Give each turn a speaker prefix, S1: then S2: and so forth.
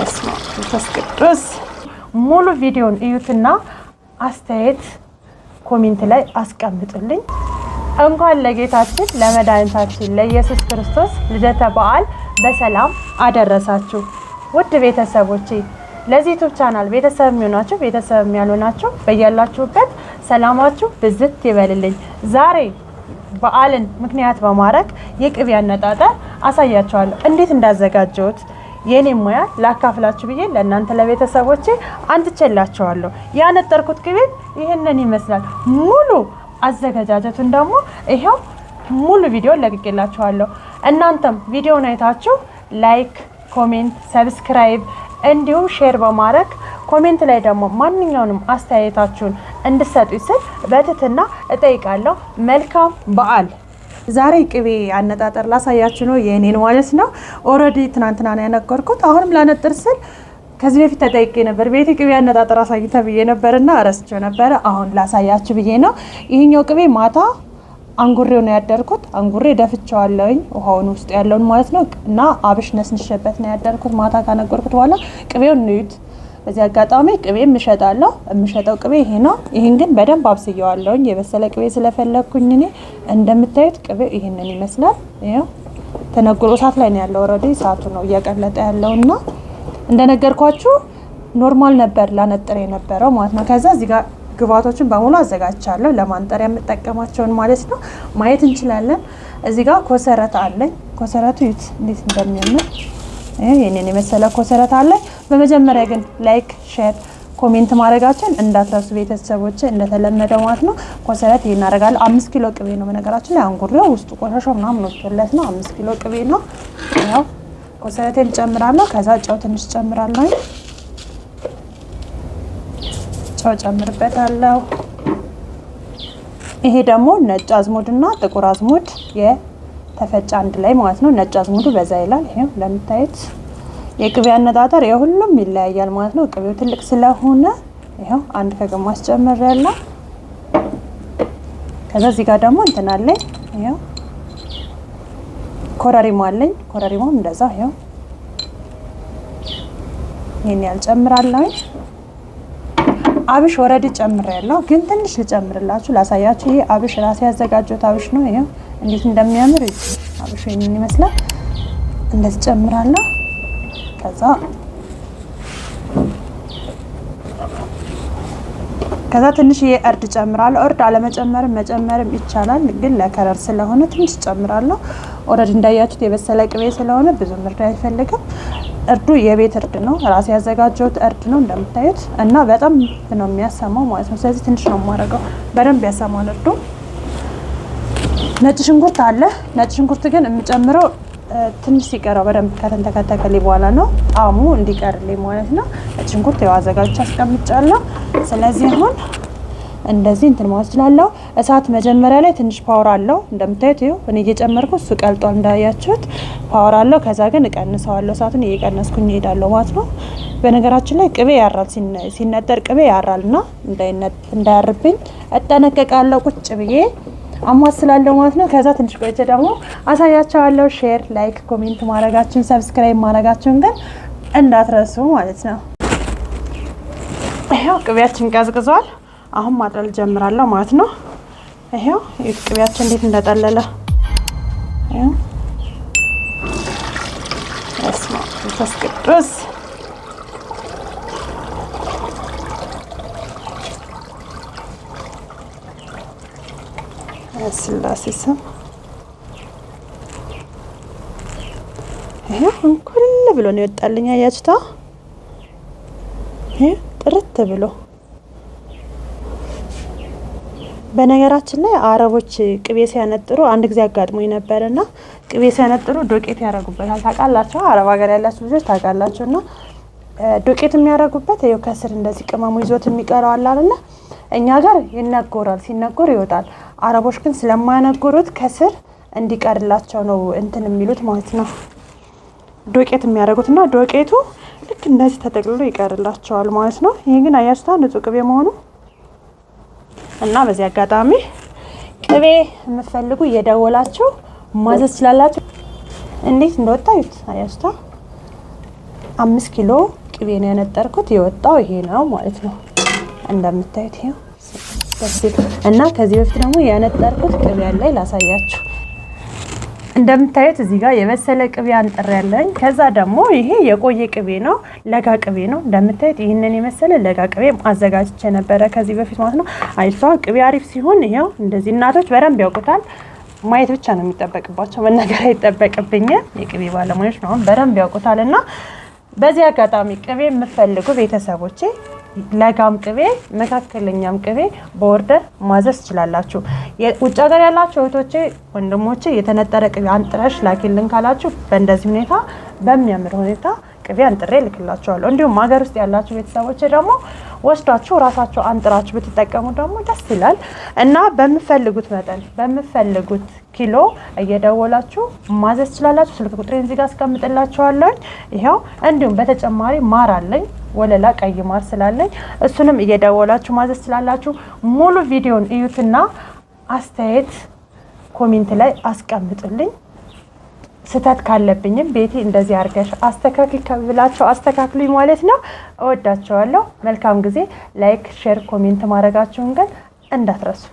S1: በስመ አብ መንፈስ ቅዱስ። ሙሉ ቪዲዮን እዩትና አስተያየት comment ላይ አስቀምጡልኝ። እንኳን ለጌታችን ለመድኃኒታችን ለኢየሱስ ክርስቶስ ልደተ በዓል በሰላም አደረሳችሁ። ውድ ቤተሰቦቼ፣ ለዚህ YouTube channel ቤተሰብ የሚሆናችሁ፣ ቤተሰብ ያልሆናችሁ በያላችሁበት ሰላማችሁ ብዝት ይበልልኝ። ዛሬ በዓልን ምክንያት በማድረግ የቅቤ አነጣጠር አሳያችኋለሁ። እንዴት እንዳዘጋጀሁት የኔ ሙያ ላካፍላችሁ ብዬ ለእናንተ ለቤተሰቦቼ አንጥቼላችኋለሁ። ያነጠርኩት ቅቤ ይህንን ይመስላል። ሙሉ አዘገጃጀቱን ደግሞ ይኸው ሙሉ ቪዲዮ ለቅቄላችኋለሁ። እናንተም ቪዲዮን አይታችሁ like፣ comment፣ subscribe እንዲሁም share በማድረግ comment ላይ ደግሞ ማንኛውንም አስተያየታችሁን እንድሰጡ ስል በትህትና እጠይቃለሁ። መልካም በዓል። ዛሬ ቅቤ አነጣጠር ላሳያችሁ ነው፣ የእኔን ማለት ነው። Already ትናንትና ነው ያነጠርኩት። አሁንም ላነጥር ስል ከዚህ በፊት ተጠይቄ ነበር። ቤቴ ቅቤ አነጣጠር አሳይ ተብዬ ነበርና እረስቸው ነበረ። አሁን ላሳያችሁ ብዬ ነው። ይሄኛው ቅቤ ማታ አንጉሬው ነው ያደርኩት። አንጉሬ ደፍቼዋለሁኝ ውሃውን ውስጥ ያለውን ማለት ነው። እና አብሽ ነስንሼበት ነው ያደርኩት። ማታ ካነጎርኩት በኋላ ቅቤውን እንዩት። በዚህ አጋጣሚ ቅቤ እሸጣለሁ። የምሸጠው ቅቤ ይሄ ነው። ይሄን ግን በደንብ አብስየዋለሁኝ የበሰለ ቅቤ ስለፈለግኩኝ እኔ። እንደምታዩት ቅቤ ይሄንን ይመስላል። ይኸው ተነግሮ እሳት ላይ ነው ያለው። Already እሳቱ ነው እያቀለጠ ያለውና እንደነገርኳችሁ normal ነበር ላነጥር የነበረው ማለት ነው። ከዛ እዚህ ጋር ግብአቶችን በሙሉ አዘጋጅቻለሁ ለማንጠሪያ የምጠቀማቸውን ማለት ነው። ማየት እንችላለን። እዚህ ጋር ኮሰረት አለኝ። ኮሰረቱ እዩት እንዴት እንደሚያምር፣ ይህንን የመሰለ ኮሰረት አለኝ። በመጀመሪያ ግን like፣ share፣ comment ማድረጋችን እንዳትረሱ ቤተሰቦች፣ እንደተለመደው ማለት ነው። ኮሰረት ይሄን አደርጋለሁ። 5 ኪሎ ቅቤ ነው በነገራችን ላይ፣ አንጉሬው ውስጡ ቆሻሻው ምናምን ወጥቶለት ነው። 5 ኪሎ ቅቤ ነው። ያው ኮሰረቴን ጨምራለሁ። ከዛ ጨው ትንሽ ጨምራለሁ። ጨው ጨምርበታለሁ። ይሄ ደግሞ ነጭ አዝሙድና ጥቁር አዝሙድ የተፈጨ አንድ ላይ ማለት ነው። ነጭ አዝሙዱ በዛ ይላል። ይሄው እንደምታዩት የቅቤ አነጣጠር የሁሉም ይለያያል ማለት ነው። ቅቤው ትልቅ ስለሆነ ይኸው አንድ ከግማሽ ጨምሬያለሁ። ከዛ እዚህ ጋር ደግሞ እንትን አለኝ። ይኸው ኮረሪማ አለኝ። ኮረሪማም እንደዛ ይኸው ይሄን ያህል ጨምራለሁ። አብሽ already ጨምሬያለሁ፣ ግን ትንሽ ልጨምርላችሁ ላሳያችሁ። ይሄ አብሽ ራሴ ያዘጋጀሁት አብሽ ነው። ይሄው እንዴት እንደሚያምር አብሽ ይሄንን ይመስላል። እንደዚህ ጨምራለሁ። ከዛ ትንሽ እርድ ጨምራለሁ። እርድ አለመጨመርም መጨመርም ይቻላል፣ ግን ለ color ስለሆነ ትንሽ ጨምራለሁ። Already እንዳያችሁት የበሰለ ቅቤ ስለሆነ ብዙም እርድ አይፈልግም። እርዱ የቤት እርድ ነው፣ ራሴ ያዘጋጀሁት እርድ ነው እንደምታዩት፣ እና በጣም ነው የሚያሰማው ማለት ነው። ስለዚህ ትንሽ ነው የማደርገው፣ በደንብ ያሰማል እርዱ። ነጭ ሽንኩርት አለ። ነጭ ሽንኩርት ግን የምጨምረው ትንሽ ሲቀረው በደንብ ከተንተከተከልኝ በኋላ ነው፣ ጣዕሙ እንዲቀርልኝ ማለት ነው። ነጭ ሽንኩርት ያው አዘጋጅቼ አስቀምጫለሁ። ስለዚህ አሁን እንደዚህ እንትን ማለት እችላለሁ። እሳት መጀመሪያ ላይ ትንሽ power አለው እንደምታዩት፣ ይኸው እኔ እየጨመርኩ እሱ ቀልጧል እንዳያችሁት power አለው። ከዛ ግን እቀንሰዋለሁ፣ እሳቱን እየቀነስኩኝ እሄዳለሁ ማለት ነው። በነገራችን ላይ ቅቤ ያራል፣ ሲነጠር ቅቤ ያራል እና እንዳያርብኝ እጠነቀቃለሁ። ቁጭ ብዬ አማስላለሁ ማለት ነው። ከዛ ትንሽ ቆይቼ ደግሞ አሳያቸዋለሁ። Share፣ like፣ comment ማድረጋችሁን subscribe ማድረጋችሁን ግን እንዳትረሱ ማለት ነው። ይኸው ቅቤያችን ቀዝቅዟል። አሁን ማጥለል ጀምራለሁ ማለት ነው። ይኸው ቅቤያችን እንዴት እንደጠለለ፣ በስመ አብ መንፈስ ቅዱስ። ስላሴ ስም ይሄ እንኩል ብሎ ነው የወጣልኝ። አያችሁታ? ይሄ ጥርት ብሎ። በነገራችን ላይ አረቦች ቅቤ ሲያነጥሩ አንድ ጊዜ አጋጥሞኝ ነበርና ቅቤ ሲያነጥሩ ዶቄት ያደርጉበታል። ታውቃላችሁ? አረብ ሀገር ያላችሁ ልጆች ታውቃላችሁ። እና ዶቄት የሚያደርጉበት ይኸው ከስር እንደዚህ ቅመሙ ይዞት የሚቀረው አለ አይደለ? እኛ ጋር ይነጎራል፣ ሲነጎር ይወጣል። አረቦች ግን ስለማያነጎሩት ከስር እንዲቀርላቸው ነው እንትን የሚሉት ማለት ነው፣ ዶቄት የሚያደርጉት። እና ዶቄቱ ልክ እንደዚህ ተጠቅልሎ ይቀርላቸዋል ማለት ነው። ይሄ ግን አያችሁታ ንጹህ ቅቤ መሆኑ። እና በዚህ አጋጣሚ ቅቤ የምትፈልጉ እየደወላችሁ ማዘዝ ትችላላችሁ። እንዴት እንደወጣ እዩት። አያችሁታ? 5 ኪሎ ቅቤ ነው ያነጠርኩት። የወጣው ይሄ ነው ማለት ነው። እንደምታዩት ይሄው ደስ እና ከዚህ በፊት ደግሞ ያነጠርኩት ቅቤ ላይ ላሳያችሁ። እንደምታዩት እዚህ ጋር የበሰለ ቅቤ አንጥሬያለሁኝ። ከዛ ደግሞ ይሄ የቆየ ቅቤ ነው፣ ለጋ ቅቤ ነው። እንደምታዩት ይህንን የመሰለ ለጋ ቅቤ አዘጋጅቼ ነበረ ከዚህ በፊት ማለት ነው። አይሷ ቅቤ አሪፍ ሲሆን ይሄው እንደዚህ እናቶች በደንብ ያውቁታል። ማየት ብቻ ነው የሚጠበቅባቸው፣ መናገር አይጠበቅብኝም። የቅቤ ባለሙያዎች ነው በደንብ ያውቁታል። እና በዚህ አጋጣሚ ቅቤ የምፈልጉ ቤተሰቦቼ ለጋም ቅቤ መካከለኛም ቅቤ በ order ማዘዝ ትችላላችሁ። ውጭ ሀገር ያላችሁ እህቶቼ ወንድሞቼ የተነጠረ ቅቤ አንጥረሽ ላኪልን ካላችሁ በእንደዚህ ሁኔታ በሚያምር ሁኔታ ቅቤ አንጥሬ ልክላችኋለሁ። እንዲሁም ሀገር ውስጥ ያላችሁ ቤተሰቦቼ ደግሞ ወስዳችሁ ራሳችሁ አንጥራችሁ ብትጠቀሙ ደግሞ ደስ ይላል እና በምፈልጉት መጠን በምፈልጉት ኪሎ እየደወላችሁ ማዘዝ ትችላላችሁ። ስልክ ቁጥሬን እዚህ ጋር አስቀምጥላችኋለሁ። ይኸው እንዲሁም በተጨማሪ ማር አለኝ፣ ወለላ ቀይ ማር ስላለኝ እሱንም እየደወላችሁ ማዘዝ ትችላላችሁ። ሙሉ ቪዲዮን እዩትና አስተያየት comment ላይ አስቀምጡልኝ። ስህተት ካለብኝም ቤቲ እንደዚህ አድርገሽ አስተካክል ብላችሁ አስተካክሉኝ ማለት ነው። እወዳቸዋለሁ። መልካም ጊዜ። Like፣ share፣ comment ማድረጋችሁን ግን እንዳትረሱ።